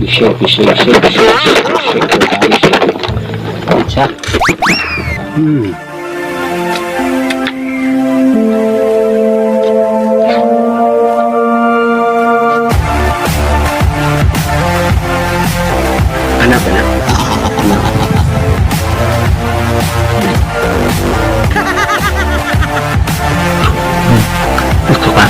Shake, shake, shake, shake, shake, your body, shake. Unsa? Anak, anak. Anak. Gusto ka?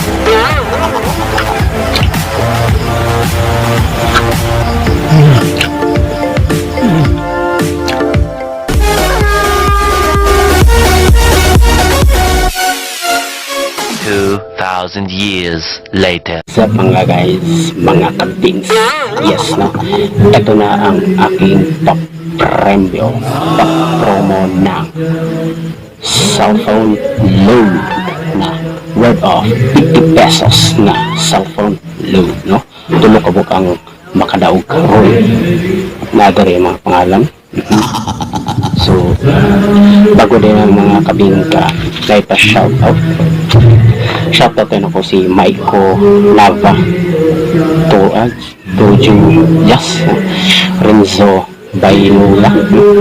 2,000 years later. Sa mga guys, mga kabings. Yes, no? Ito na ang aking pa-premyo, pa-promo ng cellphone load na worth of 50 pesos na cellphone load, no? Tulo ka buok ang makadaog karon. Nadari ang mga pangalan. So, bago din ang mga kabingka, na ipa-shoutout. Shoutout din ako si Maiko Nava, Toag, Toju Yas, Renzo Bailula,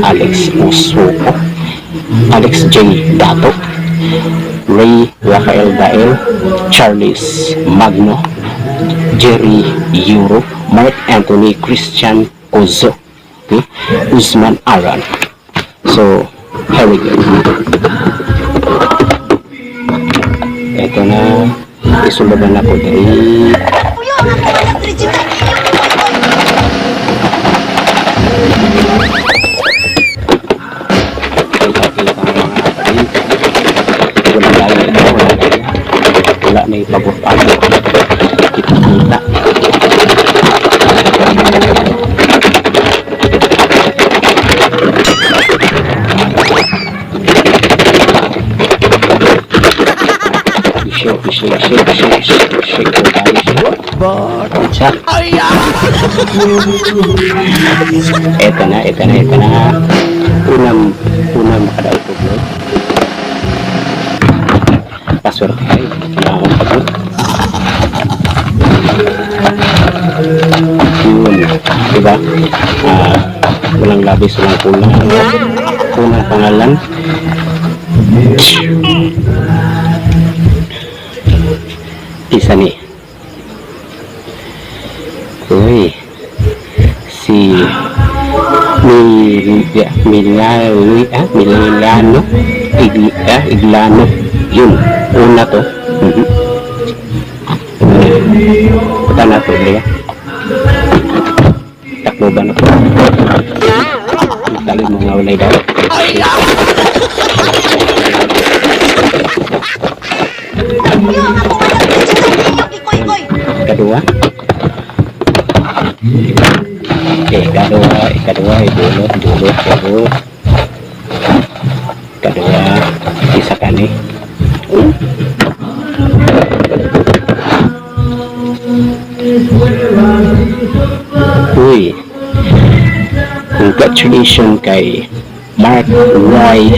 Alex Usuko, Alex J. Dato, Ray Rafael Dael, Charles Magno, Jerry Euro, Mark Anthony Christian Ozo, okay? Usman Aran. So, here we go. Ito na, isulaban na ko diri. Kita-kita ang mga kapatid. Wala lagi ito, wala lagi. Wala na ipabot-abot. Kita-kita. Shake, shake, shake, shake, shake, shake your body, shake. Unsa? Ito na, ito na, ito na. Unang, unang makadaog ko, bro. Paswerte kayo. Wala akong pagod. Yun. Diba? Ah, walang labis, walang kulang. Unang pangalan. Isa ni. Uy. Si Milano, Milano, Iglano. Yun, una to. Punta na to, Lea. Takbo ba na to? Tali mo nga walay daw. Kadua. Ikaduha, ikaduha, idulot, dulot, pero kadua, isa ka ni. Uy, congratulations kay Mark Roy,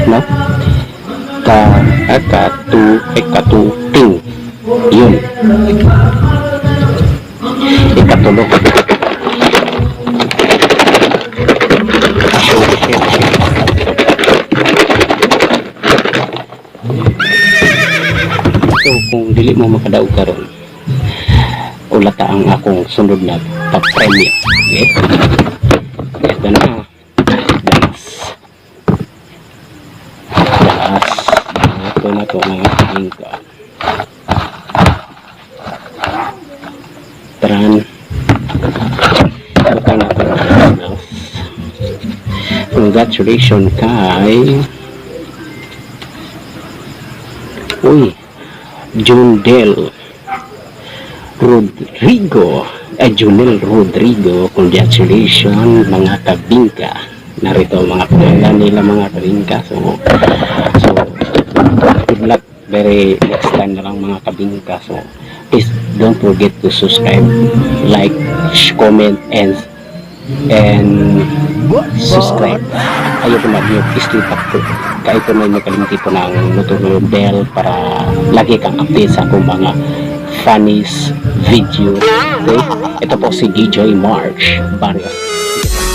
no? Ka, ka, tu, ay, ka, tu, ting. Yun. Ikatulo. So, kung dili mo makadaog karon, ulata ang akong sunod na pa-premyo. Okay? Ito na. Dalas. Dalas. Ito na to mga kabingka. Tran. Ito na to. Dalas. Congratulations kay, uy, Jundel Rodrigo, Junel Rodrigo. Congratulations, mga kabingka. Narito ang mga pangalan nila, mga kabingka. So good luck very next time na lang, mga kabingka. So please don't forget to subscribe, like, comment and subscribe. Ayaw ko na niyo islipak ko. Kaya ito na inyo kalimti po ng notification bell para lagi kang update sa akong mga funniest video. Okay? Ito po si DJ March Barrios.